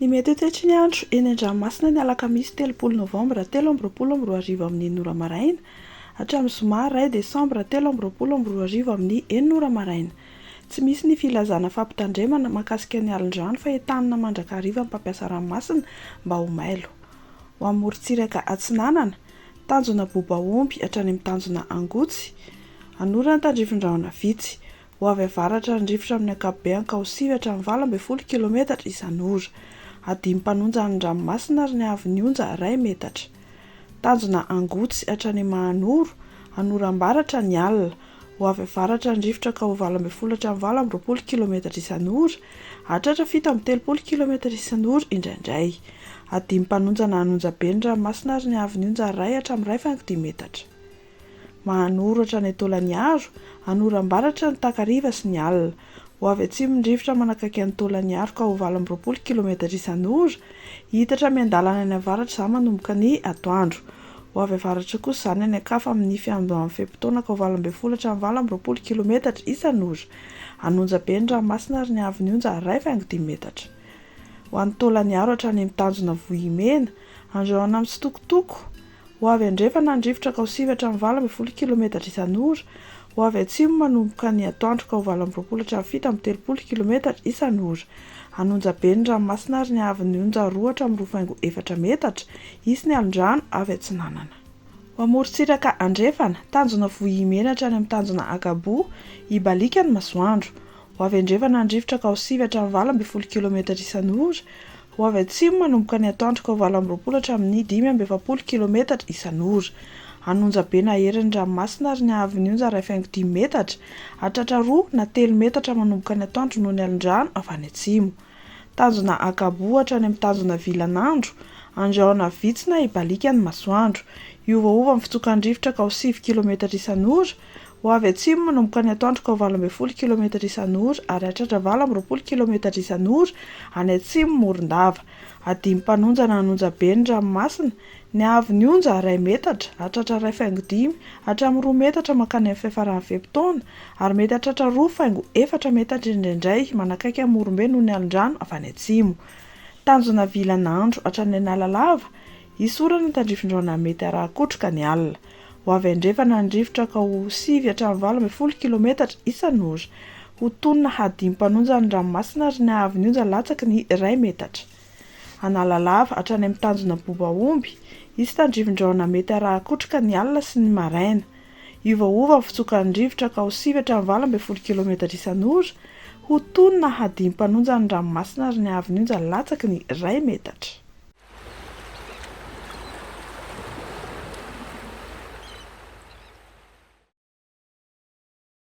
Ny mety ho toetry ny andro eny an-dranomasina ny alakamisy 30 novambra 2023 amin'ny enina ora maraina hatramin'ny zoma iray desambra 2023 amin'ny enina ora maraina. Tsy misy ny filazana fampitandremana mahakasika ny alin-drano fa entanina mandrakariva ny mpampiasa ranomasina mba ho mailo. Ho amin'ny morontsiraka atsinanana, tanjona Bobaomby hatrany amin'ny tanjona Angotsy, Anorana tandrifin-drahona vitsy. Ho avy avaratra ny rivotra amin'ny ankapobeny ka ho sivy hatramin'ny 18 kilometatra isan'ora. Hadimy mpanonja ny ranomasina ary ny haavon'ny onja iray metatra. Tanjona Angotsy hatrany Mahanoro, Anorambaratra ny alina. Ho avy avaratra ny rivotra ka ho 18 hatramin'ny 28 kilometatra isan'ora, hahatratra 37 kilometatra isan'ora indraindray. Hadimy mpanonja na hanonja be ny ranomasina ary ny haavon'ny onja iray hatramin'ny iray faingo dimy metatra. Mahanoro hatrany Taolagnaro, Anorambaratra ny takariva sy ny alina. Ho avy atsimo ny rivotra manakaiky an'i Taolagnaro ka ho 28 kilometatra isan'ora. Hihitatra miandalana any avaratra izany manomboka ny atoandro. Ho avy avaratra kosa izany any an-kafa amin'ny fiandohan'ny fe-potoana ka ho 18 hatramin'ny 28 kilometatra isan'ora. Hanonja be ny ranomasina ary ny haavon'ny onja iray faingo dimy metatra. Ho an'i Taolagnaro hatrany amin'ny tanjona Vohimena, Andrahona mitsitokotoko, Ho avy andrefana ny rivotra ka ho sivy hatramin'ny 18 kilometatra isan'ora, ho avy atsimo manomboka ny atoandro ka ho 28 hatramin'ny 37 kilometatra isan'ora. Hanonja be ny ranomasina ary ny haavon'ny onja roa hatramin'ny roa faingo efatra metatra. Hisy ny alon-drano avy atsinanana. Ho amorontsiraka andrefana, tanjona Vohimena hatrany amin'ny tanjona Ankaboa, hibaliaka ny masoandro. Ho avy andrefana ny rivotra ka ho sivy hatramin'ny 18 kilometatra isan'ora, Ho avy atsimo manomboka ny atoandro ka ho 28 hatramin'ny 45 kilometatra isan'ora. Hanonja be na hery ny ranomasina ary ny haavon'ny onja iray faingo dimy metatra, hahatratra roa na telo metatra manomboka ny atoandro noho ny alon-drano avy any atsimo. Tanjona Ankaboa hatrany amin'ny tanjona Vilanandro, Andrahona vitsy na hibaliaka ny masoandro. Hiovaova ny fitsokan-drivotra ka ho sivy kilometatra isan'ora, Ho avy atsimo manomboka ny atoandro ka ho 18 kilometatra isan'ora ary hahatratra 28 kilometatra isan'ora any atsimo Morondava. Hadimy mpanonja na hanonja be ny ranomasina, ny haavon'ny onja iray metatra, hahatratra iray faingo dimy hatramin'ny roa metatra mankany amin'ny fiafaran'ny fe-potoana ary mety hahatratra roa faingo efatra metatra indraindray manakaiky an'i Morombe noho ny alon-drano avy any atsimo. Tanjona Vilanandro hatrany Analalava, Hisy orana tandrifin-drahona mety haraha-kotroka ny alina. Ho avy andrefana ny rivotra ka ho sivy hatramin'ny 18 kilometatra isan'ora. Ho tonina hadimy mpanonja ny ranomasina ary ny haavon'ny onja latsaky ny iray metatra. Analalava, hatrany amin'ny tanjona Bobaomby, hisy tandrifin-drahona mety haraha-kotroka ny alina sy ny maraina. Hiovaova ny fitsokan'ny rivotra ka ho sivy hatramin'ny 18 kilometatra isan'ora. Ho tonina hadimy mpanonja ny ranomasina ary ny haavon'ny onja latsaky ny iray metatra.